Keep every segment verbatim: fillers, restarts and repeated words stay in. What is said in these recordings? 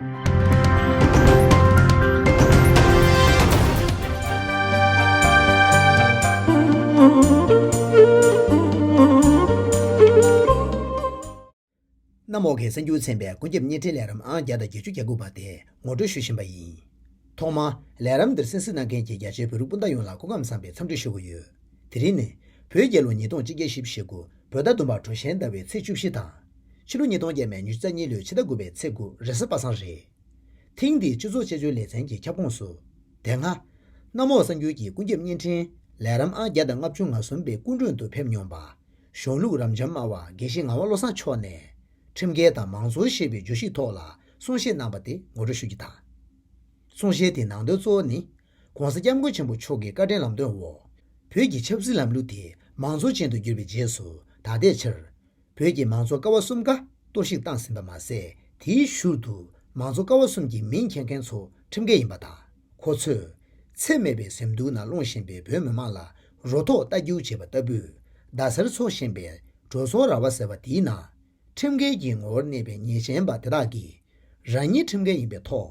གནམ་འོག་གི་གསར་འགྱུར་ཚན་པའི་ཀུན་ཁྱབ་བརྙན་འཕྲིན་ལས་རིམ་ཨང་བརྒྱ་དང་བརྒྱད་ཅུ་གྱ་དགུ་པ་དེ་ངོ་སྤྲོད་ཞུ་བཞིན་པ་ཡིན། ཐོག་མར་ལས་རིམ་འདིར་གསན་གཟིགས་གནང་མཁན་གྱི་རྒྱ་ཆེའི་བོད་རིགས་སྤུན་ཟླ་ཡོངས་ལ་སྐུ་ཁམས་བཟང་བའི་འཚམས་འདྲི་ཞུ་གི་ཡོད། དེ་རིང་ནི་བོད་རྒྱལ་ལོ་ཉིས་སྟོང་ཆིག་བརྒྱ་བཞི་བཅུ་ཞེ་དགུ་བོད་ཟླ་བདུན་པ་གྲོ་ཞོན་ཟླ་བའི་ཚེས་བཅུ་བཞི་དང་། ཕྱི་ལོ་ཉིས་སྟོང་བརྒྱ་མེད་ཉི་ཤུ་རྩ་གཉིས་ལོའི་ཕྱི་ཟླ་དགུ་པའི་ཚེས་དགུ་རེས་གཟའ་པ་སངས་རེད། ཐེངས་འདིའི་སྤྱི་ཚོགས་དཔྱད་བརྗོད་ལེ་ཚན་གྱི་ཁྱབ་ཁོངས་སུ། དེ་སྔ། གནམ་འོག་གསར་འགྱུར་གྱི་ཀུན་ཁྱབ་བརྙན་འཕྲིན་ལས་རིམ་ཨང་བརྒྱ་དང་ལྔ་བཅུ་ང་གསུམ་པའི་སྐུ་མགྲོན་དུ་ཕེབས་མྱོང་པ། གཞུང་ལུགས་རབ་འབྱམས་སྨྲ་བ་དགེ་བཤེས་ངག་དབང་བློ་བཟང་མཆོག་ནས། ཁྲིམས་འགལ་དང་མང་གཙོ་ཞེས་པའི་བརྗོད་གཞིའི་ཐོག་ལ་གསུང་བཤད་གནང་པ་དེ་ངོ་སྤྲོད་ཞུ་རྒྱུ་དང་། གསུང་བཤད་དེའི་ནང་དོན་གཙོ་བོ་ནི། ྋགོང་ས་ྋསྐྱབས་མགོན་ཆེན་པོ་མཆོག་གི་བཀའ་དྲིན་ལམ་སྟོན་འོག་བོད་ཀྱི་ཆབ་སྲིད་ལམ་ལུགས་དེ་མང་གཙོ་ཅན་དུ་བསྒྱུར་བའི་རྗེས་སུ་ད་ལྟའི་ཆར། བོད་ཀྱི་མང་གཙོ་ཀ་བ་གསུམ་ཀ་གཏོར་བཤིག་བཏང་ཟིན་པ་མ་ཟད། དེའི་ཞོར་དུ་མང་གཙོ་ཀ་བ་གསུམ་གྱི་མིང་འཁྱེར་མཁན་ཚོ་ཁྲིམས་འགལ་ཡིན་པ་དང་། ཁོ་ཚོས་འཚེ་མེད་པའི་ཟེའུ་འབྲུ་ནང་ལྷུང་བཞིན་པའི་བོད་མི་མང་ལ་རོ་ཐོག་ལྟ་རྒྱུག་བྱས་པ་ལྟ་བུའི་རྡ་སར་འཚོགས་བཞིན་པའི་འགྲོ་སོང་ར་བ་ཟེར་བ་དེའི་ནང་ཁྲིམས་འགལ་གྱི་ངོ་བོར་གནས་པའི་ཉེས་ཅན་པ་དེ་དག་གིས་རང་ཉིད་ཁྲིམས་འགལ་ཡིན་པའི་ཐོག་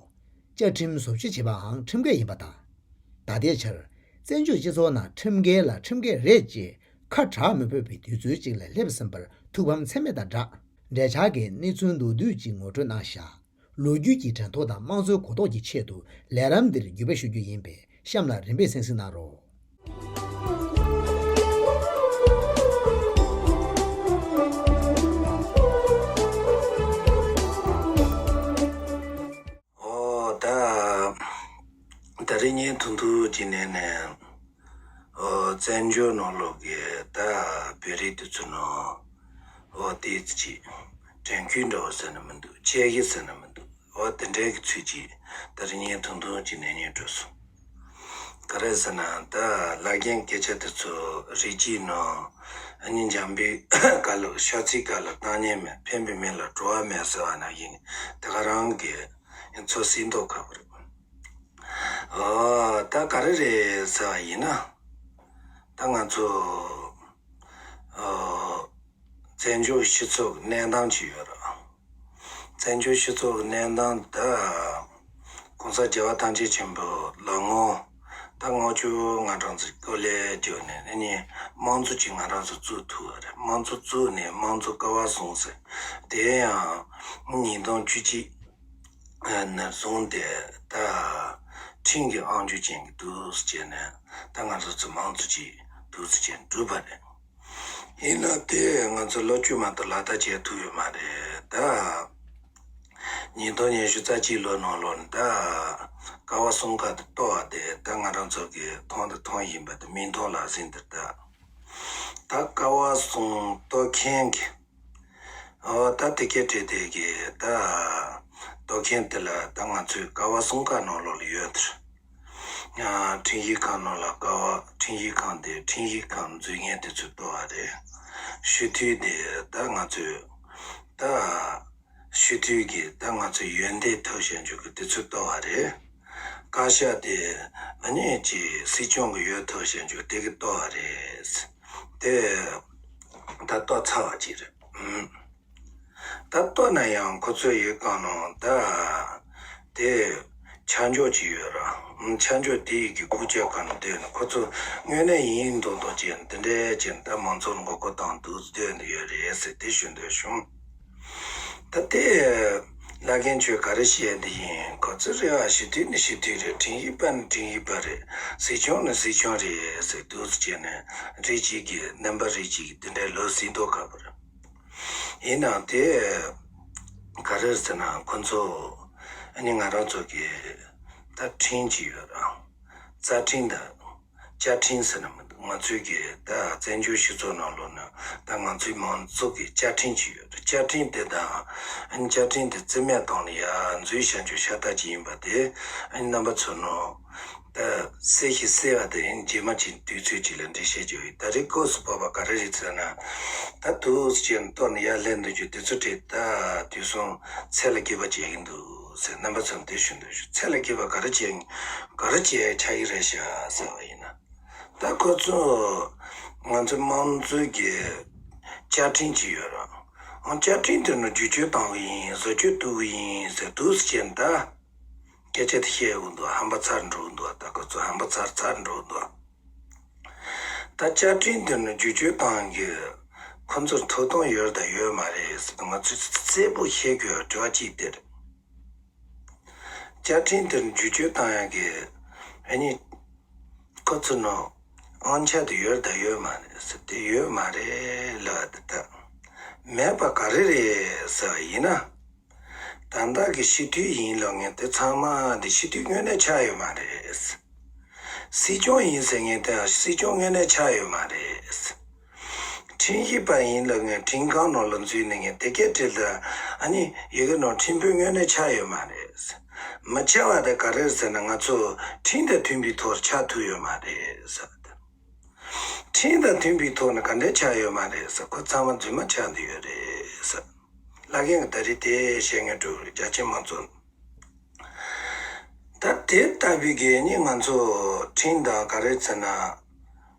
བཅའ་ཁྲིམས་བཟོ་བཅོས་བྱས་པའང་ཁྲིམས་འགལ་ཡིན་པ་དང་། ད་ལྟའི་ཆར་བཙན་བྱོལ་སྤྱི་ཚོགས་ནང་ཁྲིམས་འགལ་ལ་ཁྲིམས་འགལ་རེད་ཅེས་ཁ་གྲག་མི་ཕོད་པའི་དུས་ཚོད་ཅིག་ལ་སླེབས་ཟིན་པར་ཐུགས་ཕམ་ཚད་མེད་དང་སྦྲགས། འབྲེལ་ཆགས་ཀྱི་གནས་ཚུལ་མདོར་བསྡུས་ཅིག་ངོ་སྤྲོད་གནང་བཞག་ལོ་རྒྱུས་ཀྱི་དྲན་ཐོ་དང་དམངས་གཙོའི་གོ་རྟོགས་ཀྱི་ཆེད་དུ་ལས་རིམ་འདིར་བརྒྱུད་པ་ཞུ་རྒྱུ་ཡིན་པས། གཤམ་ལ་རིམ་པས་གསན་གཟིགས་གནང་རོགས། ཨོ་ད། ད་རིང་ངས་ཐུང་ཐུང་གཅིག་ནས་ནས། ཨོ་བཙན་བྱོལ་ནང་ལོགས་ཀྱི་ད་བོད་རིགས་དེ་ཚོ་ནང་། ཨོ་དེ་ཅི། དྲན་སྐུལ་འདྲ་བོ་ཟེར་ན་མི་འདུག་ཆེ་གེ་ཟེར་ན་མི་འདུག་ཨོ་དེ་འདྲའི་གི་ཚུལ་གཅིག་ད་རིང་ངས་ཐུང་ཐུང་གཅིག་ནས་ཉན་འགྲོ་སོང་། ག་རེ་ཟེར་ན་ད་ལ་རྒན་སྐད་ཆ་དེ་ཚོ་རིགས་གཅིག་ནང་ཨ་ནི་འཇམ་པའི་དཀའ་ལས་ཤ་ཚའི་དཀའ་ལས་བཏང་ཉན་མེད། ཕན་པའི་མི་ལ་སྤྲོ་བ་མེད་ཟེར་བ་ནང་བཞིན་དེ་ག་རང་གི་ཚོ་སྲིད་མདོག་ཁ་པོ་རེད། ཨོ་ད་ག་རེ་རེད་ཟེར་བ་ཡིན་ན། ད་ང་ཚོ་ཨོ་བཙན་བྱོལ་སྤྱི་ཚོགས་ཀྱི་གནས་སྟངས་ཅིག་ཡོད་རེད། བཙན་བྱོལ་སྤྱི་ཚོགས་ཀྱི་གནས་སྟངས་ད་༸གོང་ས་༸རྒྱལ་བ་ཐམས་ཅད་མཁྱེན་པའི་ལོ་ངོ་ད་ལྔ་བཅུ་ང་གྲངས་ཚོ་སྐོར་ལས་བརྒྱུད་ནས་ཨ་ནི་དམངས་གཙོ་ཅིག་ང་རང་ཚོ་བཙུགས་ཐུབ་པ་རེད། དམངས་གཙོ་བཙུགས་ནས་དམངས་གཙོ་ཀ་བ་བཟུང་ཟེར། དེ་ཡང་ཉིས་སྟོང་བཅུ་གཅིག་ནས་བཟུང་སྟེ་ད་ཁྲིམས་ཀྱི་དབང་སྒྱུར་ཅན་གྱི་འདུག་ཟེར་བྱས་ནས་ད་ང་ཚོ་ཚོ་དམངས་གཙོ་ཅིག་འདུག་ཟེར་བྱས་གྲུབ་པ་རེད། ཡིན་ན་དེ་ང་ཚོ་ལོ་བཅུ་མ་གཏོགས་ལག་བསྟར་བྱས་ཐུབ་ཡོད་མ་རེད་ད། ཉིས་སྟོང་ཉི་ཤུ་རྩ་གཅིག་ལོ་ནང་ལོགས་ནས་ད་ཀ་བ་གསུམ་ཀ་དེ་གཏོར་བ་དེ་ད་ང་རང་ཚོ་གི་མཐོང་དང་མཐོང་བཞིན་པ་དེ་མིག་མཐོང་ལག་ཟིན་དེ་ད། ད་ཀ་བ་གསུམ་གཏོར་མཁན་གྱི། ཨོ་ད་དེ་སྐད་བྲིས་དེ་གི་ད་གཏོར་མཁན་དེ་ལ་ད་ང་ཚོའི་ཀ་བ་གསུམ་ཀ་ནང་ལོགས་ལ་ཡོད་དེ། ཁྲིམས་ཞིབ་ཁང་ནང་ལ་ཀ་བ་ཁྲིམས་ཞིབ་ཁང་དེ་ཁྲིམས་ཞིབ་ཁང་འཛུལ་མཁན་དེ་ཚོས་གཏོར་བ་རེད། སྤྱི་འཐུས་དེ་ད་ང་ཚོས་ད་སྤྱི་འཐུས་ཀྱི་ད་ང་ཚོས་ཡོན་ཏན་ཐོབ་བྱས་འཇུག་གི་དེ་ཚོས་གཏོར་བ་རེད། བཀའ་ཤག་དེ་ཨ་ནི་ཅི་སྲིད་སྐྱོང་གི་ཡོན་ཐོབ་བྱས་འཇུག་དེ་གི་གཏོར་བ་རེད། དེ་ད་གཏོར་ཚར་བ་ཅིག་རེད། ཨུམ། ད་ལྟོ་ན་ཡང་ཁོ་ཚོ་ཡི་གང་ནང་ད་དེ་ཆ་འཇོག་ཅིག་ཡོད་ར། ཆ་འཇོག་དེ་ཡི་གི་སྐུ་ཆ་གང་ནང་དེ་ནི་ཁོ་ཚོ་དངོས་གནས་ཡིན་མདོག་མདོག་ཅན་དེ་འདྲའི་ཅན་ད་མང་ཚོགས་མགོ་སྐོར་བཏང་འདུག་སྡོད་འདི་ཡོད་རེད་ཟེར་དེ་ཞུ་འདོད་བྱུང་། ད་དེ་བླ་རྒན་ཁྱོད་ག་རེ་བཤད་འདི་ཡིན། ཁོ་ཚོ་རེ་བ་ཞི་དུས་ནི་ཞི་དུས་རེད། ཁྲིམས་ཡིག་པ་ནི་ཁྲིམས་ཡིག་པ་རེད། སྲིད་སྐྱོང་ནི་སྲིད་སྐྱོང་རེད་ཟེར་འདུག་ཅན་ནི་རིགས་གཅིག་གི་རྣམ་པ་རིགས་གཅིག་གི་དེ་འདྲའི་ལོ་ཟིན་མདོག་ཁ་པོ་རེད། ཡིན་ནའང་དེ་ག་རེ་ཟེར་ན་ཁོ་ཚོ་ཨ་ནི་ང་རང་ཚོ་གི་ད་ཁྲིམས་ཅིག་ཡོད་ར། རྩ་ཁྲིམས་དང་བཅའ་ཁྲིམས་ཟེར་ན་མི་འདུག་ང་ཚོའི་གི་ད་བཙན་བྱོལ་སྤྱི་ཚོགས་ནང་ལོགས་ན་ད་ང་ཚོའི་མང་གཙོ་གི་བཅའ་ཁྲིམས་ཅིག་ཡོད་ར། བཅའ་ཁྲིམས་དེ་དང་ཨ་ནི་བཅའ་ཁྲིམས་དེ་རྩིས་མེད་བཏང་ནས་ཡར་འཛུལ་བྱ་རྒྱུ་ཤ་སྟག་ཅིག་ཡིན་པ་དེ་ཨ་ནི་རྣམ་པ་ཚོ་ནོ། ད་གསལ་ཞིང་གསལ་བ་དེ་རྗེས་མ་ཅིག་དུས་ཚོད་ཅིག་ལ་འགྲེལ་བཤད་བྱེད་ཡོད། ད་རེས་སྐབས་སུ་བབས་པ་ག་རེ་རེད་ཟེར་ན། ད་དུས་ཅན་གཏོར་ནས་ཡར་ལེན་འདུག་རྒྱུ་དེ་ཚོ་དྲིས་ད་དུས་སོང་ཚད་ལ་སྐྱེས་པ་བྱེད་ཀྱི་འདུག་ཟེར་རྣམ་པ་ཚོར་འདི་ཞུ་འདོད་ཞུ། ཚད་ལ་སྐྱེས་པ་ག་རེ་བྱེད་ག་རེ་བྱེད་ཆགས་ཀྱི་རེད་ཤག་ཟེར་བ་ཡིན་ན། ད་ཁོ་ཚོ་ང་ཚོ་དམངས་གཙོའི་གི་བཅའ་ཁྲིམས་ཅིག་ཡོད་ར། བཅའ་ཁྲིམས་དེ་ནི་བསྒྱུར་བཅོས་བཏང་གི་ཡིན། བཟོ་བཅོས་གཏོང་གི་ཡིན་ཟེར་འདུག་སེ་བྱས་ནས་ད་སྐད་ཆ་དེ་བཤད་ཡོང་འདུག་ཧམ་པ་ཚ་རུ་འགྲོ་གི་འདུག་ད་ཁོ་ཚོ་ཧམ་པ་ཚ་རུ་ཚ་རུ་འགྲོ་གི་འདུག་ད་བཅའ་ཁྲིམས་དེ་ནི་བསྒྱུར་བཅོས་བཏང་གི་ཁོ་ཚོར་ཐོབ་ཐང་ཡོད་དང་ཡོད་མ་རེད་ཟེར་ང་ཚོས་གསལ་པོ་བཤད་དགོས་དྲི་བ་གཅིག་དེ་རེད། བཅའ་ཁྲིམས་དེར་བསྒྱུར་བཅོས་བཏང་ཡག་གི་ཨ་ནི་ཁོ་ཚོ་ནང་དབང་ཆ་དེ་ཡོད་དང་ཡོད་མ་རེད་ཟེར་དེ་ཡོད་མ་རེད་ལབ་དེ་ད་མེད་པ་ག་རེ་རེད་ཟེར་བ་ཡིན་ན། ད་ལྟ་གི་སྤྱི་འཐུས་ཡིན་ལབ་མཁན་དེ་ཚང་མ་དེ་སྤྱི་འཐུས་དངོས་གནས་ཆགས་ཡོད་མ་རེད། སྲིད་སྐྱོང་ཡིན་ཟེར་མཁན་དེ་སྲིད་སྐྱོང་དངོས་གནས་ཆགས་ཡོད་མ་རེད། ཁྲིམས་ཞིབ་པ་ཡིན་ལབ་མཁན་ཁྲིམས་ཁང་ནང་ལ་འཛུལ་ནས་མཁན་དེ་སྐད་བྲིས་ལ་ཨ་ནི་ཡི་གེ་ནང་ཁྲིམས་དཔོན་དངོས་གནས་ཆགས་ཡོད་མ་རེད། མི་ཆགས་པ་དེ་ག་རེ་རེད་ཟེར་ན་ང་ཚོ་ཁྲིམས་དང་མཐུན་པའི་ཐོག་ཆགས་ཐུབ་ཡོད་མ་རེད་ཟེར། ཁྲིམས་དང་མཐུན་པའི་ཐོག་ནས་ག་འདྲས་ཆགས་ཡོད་མ་རེད་ཟེར་ཁོ་ཚང་མ་རྫུན་མ་ཆགས་བསྡད་ཡོད་རེད་ཟེར། བླ་རྒན་གྱིས་ད་རེས་དེ་བཤད་མཁན་འགྲོ་རྒྱ་ཆེ་མང་ཚོགས། ད་དེ་ལྟ་བུའི་གི་ནི་ང་ཚོ་ཁྲིམས་དང་ག་རེ་ཟེར་ན། ཨ་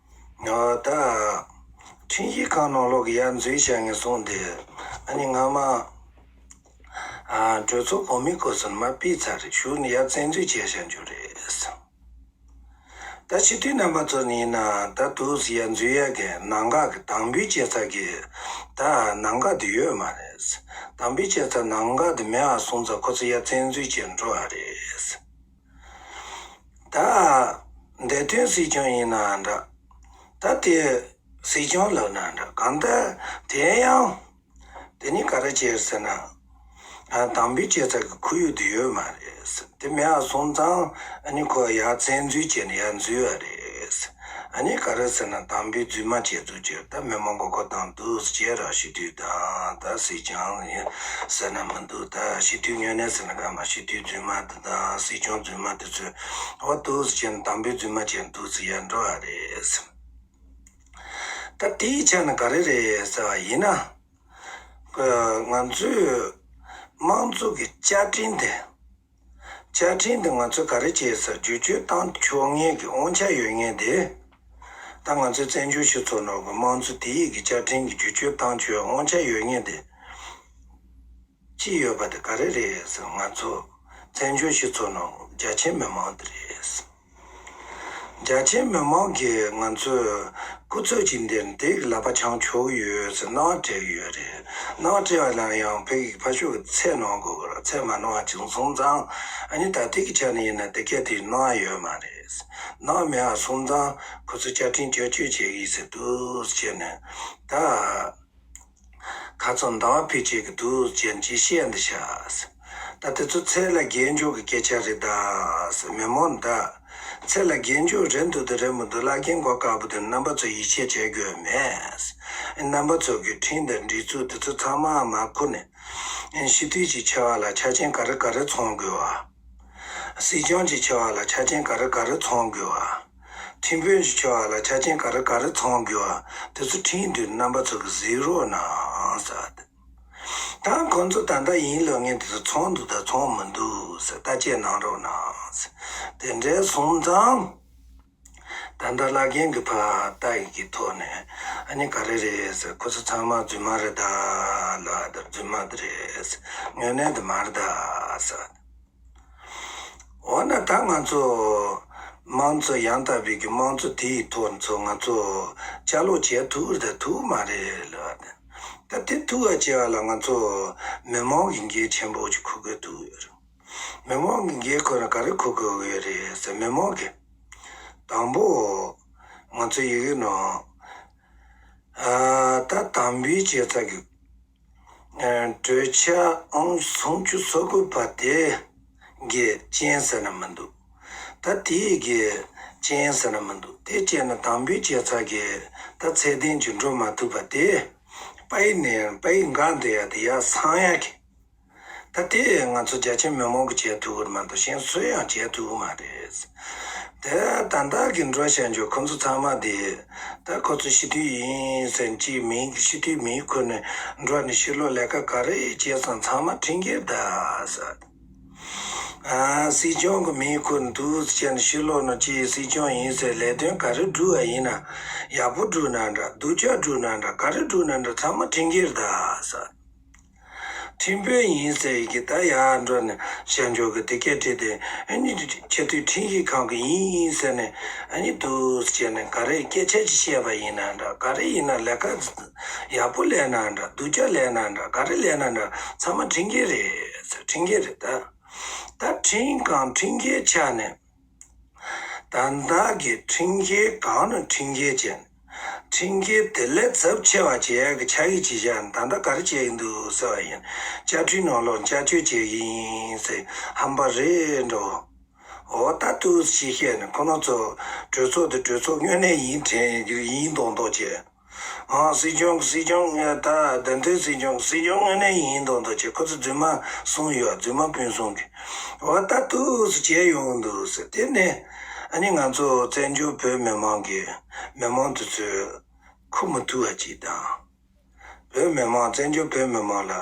ད་ཁྲིམས་ཞིབ་ཁང་ནང་ལོག་གི་ཡར་འཛུལ་བྱ་ངན་སོང་དེ་ཨ་ནི་སྔ་མ་ཨ་གྲོས་ཚོགས་གོང་མའི་སྐབས་སུ་མར་ཕུད་ཚར་རེད། གཞུག་ནས་ཡར་བཙན་འཛུལ་བྱས་བྱ་རྒྱུ་རེད། ད་སྤྱི་འཐུས་རྣམ་པ་ཚོ་ནི་ཡིན་ན་ད་དུས་སུ་ཡར་འཛུལ་ཡག་གི་གནད་འགག་གི་དམ་འབུལ་བྱེད་ས་གི་ད་གནད་འགག་དེ་ཡོད་མ་རེད། དམ་འབུལ་བྱེད་ས་གནད་འགག་དེ་མེད་པ་སོང་ཙང་ཁོ་ཚོ་ཡར་བཙན་འཛུལ་བྱས་འགྲོ་བ་རེད། ད་འདས་དོན་སྲིད་སྐྱོང་ཡིན་ན་འདྲ། ད་དེ་སྲིད་སྐྱོང་ལབ་ན་འདྲ་གང་ལྟར་དེ་ཡང་དེ་ནི་ག་རེ་བྱས་ཟེར་ན། ཨ་དམ་འབུལ་བྱེད་ས་གི་ཁོར་ཡུག་དེ་ཡོད་མ་རེད། དེ་མེད་པ་སོང་ཙང་ཨ་ནི་ཁོ་ཡར་བཙན་འཛུལ་བྱས་ནས་ཡར་འཛུལ་བ་རེད། ཨ་ནི་ག་རེ་ཟེར་ན་དམ་འབུལ་རྫུན་མ་བྱས་ཚུལ་བྱས་ད་མི་མང་མགོ་སྐོར་བཏང་འདུག་ཟེར་བྱས་ར་སྤྱི་འཐུས་དང་ད་སྲིད་སྐྱོང་ཡིན་ཟེར་ན་མི་འདུག་ད་སྤྱི་འཐུས་དངོས་གནས་ཟེར་ན་ག་མ་སྤྱི་འཐུས་རྫུན་མ་དེ་དང་སྲིད་སྐྱོང་རྫུན་མ་དེ་ཚོས་འོ་འདུག་ཟེར་བྱས་ནས་དམ་འབུལ་རྫུན་མ་བྱས་འདུག་ཟེར་ཡར་འགྲོ་བ་རེད། ད་དེའི་ཆ་ནས་ག་རེ་རེད་ཟེར་བ་ཡིན་ན། ང་ཚོས་དམངས་གཙོ་གི་བཅའ་ཁྲིམས་དེ། བཅའ་ཁྲིམས་དེ་ང་ཚོས་ག་རེ་བྱས་ཟེར་བསྒྱུར་བཅོས་བཏང་ཆོག་མཁན་གྱི་དབང་ཆ་ཡོད་མཁན་དེ། ད་ང་ཚོའི་བཙན་བྱོལ་སྤྱི་ཚོགས་ནང་གི་དམངས་གཙོ་དེ་ཡི་གི་བཅའ་ཁྲིམས་ཀྱི་བསྒྱུར་བཅོས་བཏང་ཆོག་དབང་ཆ་ཡོད་མཁན་དེ། ཅི་ཡོད་པ་དེ་ག་རེ་རེད་ཟེར་ང་ཚོ་བཙན་བྱོལ་སྤྱི་ཚོགས་ནང་རྒྱ་ཆེ་མི་མང་དེ་རེད། རྒྱ་ཆེ་མི་མང་གིས་ང་ཚོས་སྐུ་ཚབ་ཀྱི་འདིར་དེ་གི་ལག་པ་འཆང་ཆོག་གི་ཡོད་ཟེར་གནང་བ་སྤྲད་ཀྱི་ཡོད་རེད། གནང་བ་སྤྲད་པ་ལ་ཡང་ཕ་གི་ཕ་ཤོག་གི་ཚད་གནང་དགོས་གི་རེད། ཚད་མ་གནང་བ་བྱུང་སོང་ཙང་ཨ་ནི་ད་ལྟའི་གི་ཆ་ནས་ཡིན་ན་དེ་ག་དེ་གནང་ཡ་ཡོད་མ་རེད། གནང་མེད་པ་སོང་ཙང་ཁོ་ཚོ་བཅའ་ཁྲིམས་བསྐྱར་བཅོས་བྱེད་གི་ཟེར་འདུག་ཟེར་ནས་ད། ཁ་ཚོན་ཟླ་བ་ཕུད་བྱེད་ཀྱི་འདུག་ཅན་གྱིས་བཤད་འདི་ཤག་ད་དེ་ཚོ་ཚད་ལ་བརྒལ་འཇོག་གི་སྐད་ཆ་རེད་ད། མི་མང་ད། ཚད་ལ་བརྒལ་འཇོག་རེད་འདུག་དེ་རེད་མི་འདུག་བླ་རྒན་མགོ་དཀར་པོ་དེ་རྣམ་པ་ཚོ་ཡིད་ཆེས་བྱེད་དགོས་མེད། རྣམ་པ་ཚོ་གི་ཁྲིམས་དང་སྒྲིག་འཛུགས་དེ་ཚོ་ཚང་མ་མ་ཁུར་ནས། སྤྱི་འཐུས་ཀྱི་ཆེ་བ་ལ་ཆ་རྐྱེན་ག་རེ་ག་རེ་ཚང་དགོས་བ། སྲིད་སྐྱོང་གི་ཆེ་བ་ལ་ཆ་རྐྱེན་ག་རེ་ག་རེ་ཚང་དགོས་བ། ཁྲིམས་དཔོན་གྱི་ཆེ་བ་ལ་ཆ་རྐྱེན་ག་རེ་ག་རེ་ཚང་དགོས་བ། དེ་ཚོ་ཁྲིམས་འདི་རྣམ་པ་ཚོ་གི་གཟིགས་རོགས་གནང་ཟེར་ཏེ། ད་ཁོང་ཚོ་ད་ལྟ་ཡིན་ལབ་མཁན་དེ་ཚོ་ཚང་འདུག་ད་ཚང་མི་འདུག་ཟེར་བརྟག་དཔྱད་གནང་རོགས་གནང་ཟེར། དེ་འདྲའི་སོང་ཙང་། ད་ལྟ་བླ་རྒན་གྱི་ཕར་ལྟ་ཡི་གི་ཐོག་ནས་ཨ་ནི་ག་རེ་རེད་ཟེར། ཁོ་ཚོ་ཚང་མ་རྫུན་མ་རེད་ད་ལབ་ད་རྫུན་མ་དེ་རེད་ཟེར། དངོས་གནས་དེ་མ་རེད་ད་ཟེར། འོ་ན་ད་ང་ཚོ་དམངས་གཙོ་ཡང་དག་པའི་གི་དམངས་གཙོ་དེའི་ཐོག་ཚོ་ང་ཚོ་ཅ་ལག་བྱེད་ཐུབ་རེད་ཐུབ་མ་རེད་ལབ་ད། ད་དེ་ཐུབ་པ་བྱེད་པ་ལ་ང་ཚོ་མི་མང་གི་འགན་ཆེན་པོ་ཅིག་འཁུར་དགོས་ཐུག་ཡོད་རེད། མི་མང་གི་འགན་ཁུར་ན་ག་རེ་འཁུར་དགོས་ཡོད་རེད་ཟེར། མི་མང་གི་དང་པོ་ང་ཚོ་ཡི་གེ་ནང་ཨ་ད་དམ་འབུལ་བྱེད་ས་གི་ཨ་གྲོས་འཆར་ཨང་སུམ་ཅུ་སོ་དགུ་པ་དེ་གི་རྐྱེན་ཟེར་ན་མི་འདུག་ད་དེའི་གི་རྐྱེན་ཟེར་ན་མི་འདུག་དེ་རྐྱེན་ནི་དམ་འབུལ་བྱེད་ས་གི་ད་ཚད་ལྡན་གྱི་འགྲོ་མ་ཐུབ་པ་དེ་པའི་ནས་པའི་འགག་འདི་ཡ་དེ་ཡ་སང་ཡ་གི་ད་དེ་ང་ཚོ་རྒྱ་ཆེ་མི་མང་གིས་བྱེད་ཐུབ་ཀྱི་མ་གཏོགས་གཞན་སུས་ཡང་བྱེད་ཐུབ་ཀྱི་མ་རེད། དེ་ད་ལྟ་གི་འགྲོ་བཞིན་རྒྱུ་ཁོ་ཚོ་ཚང་མ་དེ་ད་ཁོ་ཚོ་སྤྱི་འཐུས་ཡིན་ཟེར་གཅིག་མིང་གི་སྤྱི་འཐུས་མིང་ཁུར་ནས་འགྲོ་ནས་ཕྱི་ལོགས་ལས་ཀ་ག་རེ་བྱས་སོང་ཚང་མ་ཁྲིམས་འགལ་ད་ཟེར། ཨ་སྲིད་སྐྱོང་གི་མིང་ཁུར་འདུག་ཟེར་ནས་ཕྱི་ལོགས་ནས་ཅིག་སྲིད་སྐྱོང་ཡིན་ཟེར་ལས་དོན་ག་རེ་བསྒྲུབས་པ་ཡིན་ན་ཡག་པོ་བསྒྲུབས་ན་འདྲ་སྡུག་ཅག་བསྒྲུབས་ན་འདྲ་ག་རེ་བསྒྲུབས་ན་འདྲ་ཚང་མ་ཁྲིམས་འགལ་ད་ཟེར། ཁྲིམས་དཔོན་ཡིན་ཟེར་གྱི་ད་ཡར་འགྲོ་ནས་ཞལ་འཇོག་གི་དེ་སྐད་བྲིས་ཏེ། ཨ་ནི་ཆེས་མཐོའི་ཁྲིམས་ཞིབ་ཁང་གི་ཡིན་ཡིན་ཟེར་ནས། ཨ་ནི་འདུག་བྱས་ནས་ག་རེ་སྐད་ཆ་ཅིག་བཤད་པ་ཡིན་ན་འདྲ། ག་རེ་ཡིན་ན་ལས་ཀ་ཡག་པོ་ལས་ན་འདྲ། སྡུག་ཅག་ལས་ན་འདྲ། ག་རེ་ལས་ན་འདྲ། ཚང་མ་ཁྲིམས་འགལ་རེད་ཟེར། ཁྲིམས་འགལ་རེད་ད། ད་ཁྲིམས་ཁང་ཁྲིམས་འགལ་ཆགས་ནས། ད་ལྟ་གི་ཁྲིམས་འགལ་གང་ནས་ཁྲིམས་འགལ་བྱས་ནས། ཁྲིམས་འགལ་དེ་ལས་ཚབས་ཆེ་བ་བྱེད་ཡག་གི་ཆ་ཡིག་ཅིག་བཞག་ནས། ད་ལྟ་ག་རེ་བྱེད་ཀྱི་འདུག་ཟེར་བ་ཡིན། བཅའ་ཁྲིམས་ནང་ལོགས་བསྐྱར་བཅོས་བྱེད་ཀྱི་ཡིན་ཟེར་ཧམ་པ་རེད་འགྲོ། འོ་ད་འདུག་ཅེས་བཤད་ནས། ཁོ་ན་ཚོ་གྲོས་ཚོགས་དེ་གྲོས་ཚོགས་དངོས་གནས་ཡིན་དྲན་ཡིན་མདོག་མདོག་བྱས། ཨང་། སྲིད་སྐྱོང་། སྲིད་སྐྱོང་ད་བདེན་དོན་སྲིད་སྐྱོང་། སྲིད་སྐྱོང་དངོས་གནས་ཡིན་མདོག་མདོག་བྱས། ཁོ་ཚོ་རྫུན་མ་གསུངས་ཡོད། རྫུན་མ་སྤུན་གསུམ་གྱིས། འོ་ད་འདུག་སེ་བྱས་ཡོང་འདུག་ཟེར། དེ་ནས་ཨ་ནི་ང་ཚོ་བཙན་བྱོལ་བོད་མི་མང་གི་མི་མང་དེ་ཚོས་ཁུར་མི་ཐུབ་པ་ཅིག་དང་། བོད་མི་མང་། བཙན་བྱོལ་བོད་མི་མང་ལ་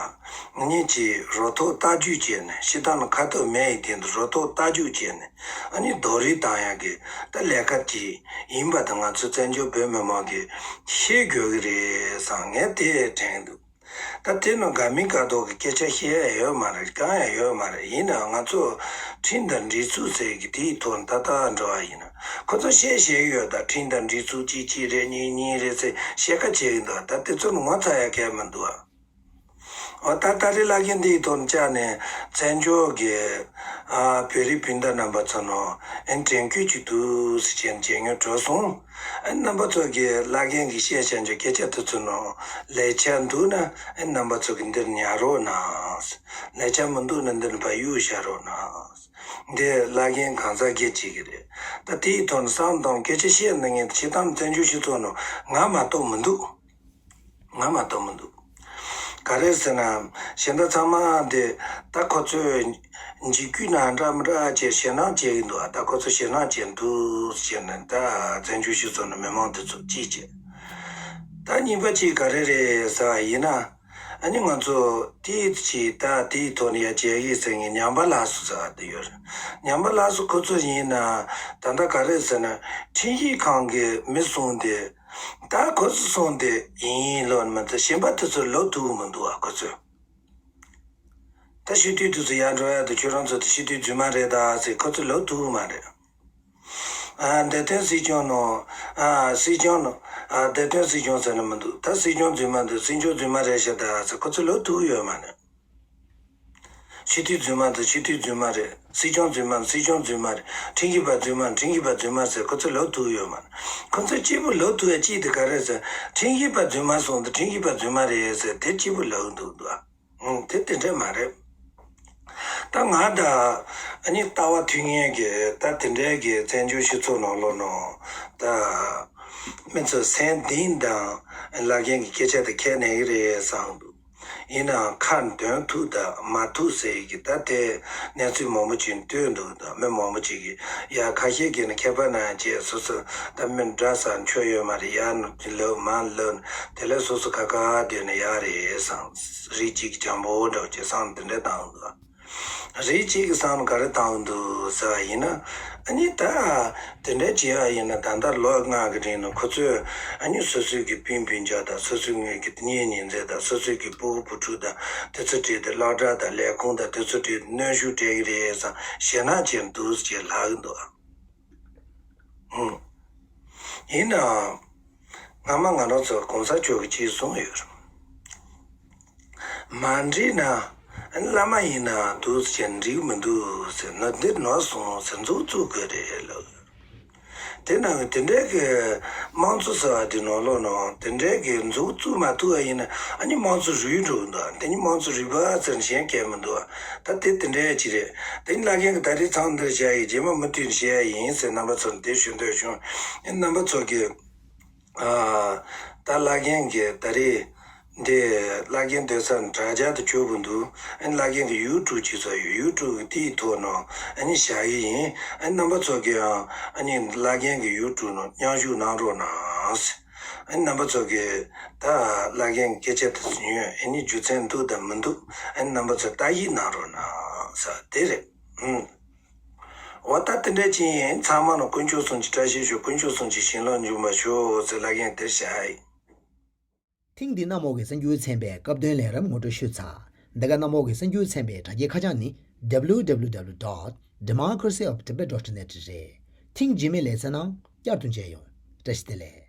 ངེད་ཀྱིས་རོ་ཐོག་རྟ་རྒྱུག་བྱས་ནས། སྤྱིར་བཏང་ལ་ཁ་ཐུག་མེད་ཡི་དེ་འདུག་རོ་ཐོག་རྟ་རྒྱུག་བྱས་ནས། ཨ་ནི་རྡོག་རོལ་བཏང་ཡག་གི་ད་ལས་ཀ་ཅིག་ཡིན་པ་དང་། ང་ཚོ་བཙན་བྱོལ་བོད་མི་མང་གིས་ཤེས་དགོས་ཀྱི་རེད་བསམ། ངས་དེ་དྲན་འདུག་ད་དེ་ནང་དགའ་མིན་དགའ་མདོག་གི་སྐད་ཆ་བཤད་ཡ་ཡོད་མ་རེད། གང་ཡང་ཡོད་མ་རེད། ཡིན་ནའང་ང་ཚོ་ཁྲིམས་དང་སྒྲིག་འཛུགས་ཟེར་གྱི་དེའི་ཐོག་ནས་ད་ལྟ་འགྲོ་བ་ཡིན་ན། ཁོ་ཚོ་བཤད་བཤད་ཡོད། ད་ཁྲིམས་དང་སྒྲིག་འཛུགས་གཅིག་གཅིག་རེད། གཉིས་གཉིས་རེད་ཟེར་བཤད་ཁ་བྱེད་ཀྱི་འདུག་ད་དེ་ཚོ་ནི་ངོ་ཚ་ཡ་གལ་མི་འདུག་ཨ། འོ་ད་ད་རེས་བླ་རྒན་འདིའི་ཐོག་ནས་བཅར་ནས། བཙན་བྱོལ་གྱི་ཨ་བོད་རིགས་སྤུན་ཟླ་རྣམ་པ་ཚོ་ནང་ཨེ་དྲན་སྐུལ་ཅིག་འདུག་ཟེར་བྱས་ནས་མཇལ་མྱོང་འགྲོ་སོང་། ཨ་རྣམ་པ་ཚོ་གིས་བླ་རྒན་གྱིས་བཤད་བཞག་རྒྱུ་སྐད་ཆ་དེ་ཚོ་ནང་ལེགས་ཆ་འདུག་ན། ཨ་རྣམ་པ་ཚོ་གིས་འདིར་ཉར་རོགས་གནང་། ལེགས་ཆ་མི་འདུག་ན་འདིར་ཕར་གཡུག་བཞག་རོགས་གནང་། འདི་བླ་རྒན་གང་ཟག་སྒེར་གཅིག་གི་རེད། ད་དེའི་ཐོག་ནས་བསམ་བློ་བཏང་། སྐད་ཆ་བཤད་གནང་མཁན་དེ་སྤྱིར་བཏང་བཙན་བྱོལ་སྤྱི་ཚོགས་ནང་ང་མ་གཏོགས་མི་འདུག་ང་མ་གཏོགས་མི་འདུག་ག་རེ་ཟེར་ན། གཞན་དག་ཚང་མ་དེ་ད་ཁོ་ཚོས་འཇིགས་སྐུལ་ན་འདྲ་མི་འདྲ་བྱས་ཞེད་སྣང་བྱེད་ཀྱི་འདུག་ད་ཁོ་ཚོ་ཞེད་སྣང་བྱེད་འདུག་ཟེར་ནས། ད་བཙན་བྱོལ་སྤྱི་ཚོགས་ནང་མི་མང་དེ་ཚོ་ཅིག་བྱས། ད་གཉིས་པ་གཅིག་ག་རེ་རེད་ཟེར་བ་ཡིན་ན། ཨ་ནི་ང་ཚོ་དེའི་ཆེད་ད་དེའི་ཐོག་ནས་ཡར་མཇལ་ཡིན་ཟེར་མཁན་ཉམས་པ་སླར་གསོ་ཟེར་བ་དེ་ཡོད་རེད། ཉམས་པ་སླར་གསོ་ཁོ་ཚོ་ཡིན་ན། ད་ལྟ་ག་རེ་ཟེར་ན། ཁྲིམས་ཞིབ་ཁང་གི་མི་གསུམ་དེ། ད་ཁོ་ཚོ་གསུམ་དེ་ཡིན་ལོ་མི་ཚེ་གཞན་པ་དེ་ཚོ་ལབ་ཐུབ་མི་འདུག་ཨ། ཁོ་ཚོས་ད་སྤྱི་འཐུས་དེ་ཚོ་ཡར་འགྲོ་ཡ་དེ། ཁྱོད་རང་ཚོ་དེ་སྤྱི་འཐུས་རྫུན་མ་རེད་ད་ཟེར་ཁོ་ཚོས་ལབ་ཐུབ་མ་རེད། ཨ་བདེ་དོན་སྲིད་སྐྱོང་ནང་། ཨ་སྲིད་སྐྱོང་ནང་། ཨ་བདེ་དོན་སྲིད་སྐྱོང་ཟེར་ན་མི་འདུག་ད་སྲིད་སྐྱོང་རྫུན་མ་འདུག་སྲིད་སྐྱོང་རྫུན་མ་རེད་ཤག་ད་ཟེར་ཁོ་ཚོས་ལབ་ཐུབ་ཡོད་མ་རེད། སྤྱི་འཐུས་རྫུན་མ་འདུག་སྤྱི་འཐུས་རྫུན་མ་རེད། སྲིད་སྐྱོང་རྫུན་མ་འདུག་སྲིད་སྐྱོང་རྫུན་མ་རེད། ཁྲིམས་ཞིབ་པ་རྫུན་མ། ཁྲིམས་ཞིབ་པ་རྫུན་མ་ཟེར་ཁོ་ཚོས་ལབ་ཐུབ་ཡོད་མ་རེད། ཁོ་ཚོས་གཅིག་པུ་ལབ་ཐུབ་ཡ་གཅིག་དེ་ག་རེ་ཟེར། ཁྲིམས་ཞིབ་པ་རྫུན་མ་སོང་དུས་ཁྲིམས་ཞིབ་པ་རྫུན་མ་རེད་ཟེར་དེ་གཅིག་པུ་ལབ་འདུག་འདུག་ཨང་། དེ་དེ་འདྲ་མ་རེད། ད་ང་ད་ཨ་ནི་ལྟ་བ་མཐུན་ངེས་ཀྱི་ད་དེ་འདྲའི་གི་བཙན་བྱོལ་སྤྱི་ཚོགས་ནང་ལོགས་ནང་ད་མི་ཚོ་སེམས་གཏིང་དང་བླ་རྒན་གྱི་སྐད་ཆ་དེ་ཁས་ལེན་གྱི་རེད་བསམ་འདུག་ཡིན་ནའང་ཁ་འདོན་ཐུབ་དང་མ་ཐུབ་ཟེར་གྱི་ད་དེ་གནས་ཚུལ་མང་པོ་ཅིག་ཐོན་འདུག་ད་མི་མང་པོ་ཅིག་གིས་ཡ་ཁ་ཤས་ཀྱིས་ནི་མཁས་པ་རྣམས་ཀྱིས་སོ་སོ་ད་མི་འདྲ་ས་ཆོ་ཡོད་མ་རེད། ཡ་ནི་ལབ་མ་ལབ་དེ་ལས་སོ་སོ་ཁ་ཁ་བསྡད་ནས་ཡ་རེད་བསམ། རིགས་གཅིག་གི་འཇམ་པོ་འདྲ་བོ་ཅིག་བསམ་དེ་འདྲ་བཏང་འདུག་རིགས་གཅིག་གི་བསམ་བློ་ག་རེ་བཏང་འདུག་ཟེར་བ་ཡིན་ན། ཨ་ནི་ད་དེ་འདྲ་བྱས་པ་ཡིན་ན། ད་ལྟ་ལོ་ལྔ་གི་རིང་ལ་ཁོ་ཚོས་ཨ་ནི་སོ་སོའི་གི་སྤུན་སྤུན་ཀྱག་དང་། སོ་སོའི་ངོས་ཀྱི་གཉེན་ཉེ་ཚན་དང་། སོ་སོའི་གི་སྤུ་གུ་བུ་ཕྲུག་དང་། དེ་ཚོ་གྲས་དེ་སློབ་གྲྭ་དང་ལས་ཁུངས་དང་དེ་ཚོ་གྲས་གནོན་ཤུགས་སྤྲད་ཀྱི་རེད་བསམ། ཞེད་སྣང་བྱས་འདུག་ཅེས་ལབ་ཀྱི་འདུག་ཨང་། ཡིན་ནའང་སྔ་མ་ང་རང་ཚོ་གོང་ས་མཆོག་གིས་ཅིག་གསུངས་ཡོད་རེད། མ་འགྲིག་ན། བླ་མ་ཡིན་ན་འདུག་ཟེར་འགྲིག་མི་འདུག་ཟེར། ན་འདིར་ནོར་སོང་ཟེར་མཛུབ་བཙུགས་དགོས་རེད་ལབ། དེ་ནང་གི་དེ་འདྲའི་གི་དམངས་གཙོ་ཟེར་བ་དེ་ནང་ལོགས་ནང་དེ་འདྲའི་གི་མཛུབ་བཙུགས་མ་ཐུབ་པ་ཡིན་ན། ཨ་ནི་དམངས་གཙོ་རུལ་འགྲོ་གི་འདུག་དེ་ནི་དམངས་གཙོ་རུལ་བ་ཟེར་ན་གཞན་གང་མི་འདུག་ད་དེ་དེ་འདྲའི་ཅིག་རེད། དེ་ནི་བླ་རྒན་གྱིས་ད་རེས་མཚམས་འདིར་བཞག་ཡིན། རྗེས་མ་མུ་མཐུད་བཤད་ཡ་ཡིན་ཟེར་རྣམ་པ་ཚོར་འདི་ཞུ་འདོད་བྱུང་། རྣམ་པ་ཚོ་གིས། ཨ། ད་བླ་རྒན་གྱིས་ད་རེས་འདི་བླ་རྒན་སྡོད་ས་དྲ་རྒྱ་དུ་བཅུག་གི་འདུག་ཨ་ནི་བླ་རྒན་གྱི་ཡུ་ཊུབ་ཅིག་བཟོས་ཡོད། ཡུ་ཊུབ་གི་དེའི་ཐོག་ནང་ཨ་ནི་བཞག་གི་ཡིན། ཨ་ནི་རྣམ་པ་ཚོ་གིས་ཡང་ཨ་ནི་བླ་རྒན་གྱི་ཡུ་ཊུབ་ནང་མཉམ་ཞུགས་གནང་རོགས་གནང་། ཨ་ནི་རྣམ་པ་ཚོ་གིས་ད་བླ་རྒན་གྱི་སྐད་ཆ་དེ་ཚོ་ཉོན། ཨ་ནི་རྒྱུ་མཚན་འདུག་དང་མི་འདུག་ཨ་ནི་རྣམ་པ་ཚོས་བརྟག་ཞིབ་གནང་རོགས་གནང་ཟེར་དེ་རེད། ཨུམ། འོ་ད་དེ་འདྲ་ཅིག་ཡིན། ཚང་མ་ལ་དཀོན་མཆོག་གསུམ་གྱིས་བཀྲ་ཤིས་ཤོག་དཀོན་མཆོག་གསུམ་གྱིས་བྱིན་རླབས་འཇུག་པར་ཤོག་ཟེར་བླ་རྒན་དེར་བཞག་ཡིན། ཐེངས་འདིའི་གནམ་འོག་གི་གསར་འགྱུར་ཚན་པའི་སྐབས་དོན་ལས་རིམ་ངོ་སྤྲོད་ཞུས་ཚར། འདི་ག་གནམ་འོག་གི་གསར་འགྱུར་ཚན་པའི་དྲ་རྒྱའི་ཁ་བྱང་ནི། W W W dot democracy of tibet dot net རེད། ཐེངས་རྗེས་མའི་ལེ་ཚན་ནང་བསྐྱར་དུ་མཇལ་ཡོང་། བཀྲ་ཤིས་བདེ་ལེགས།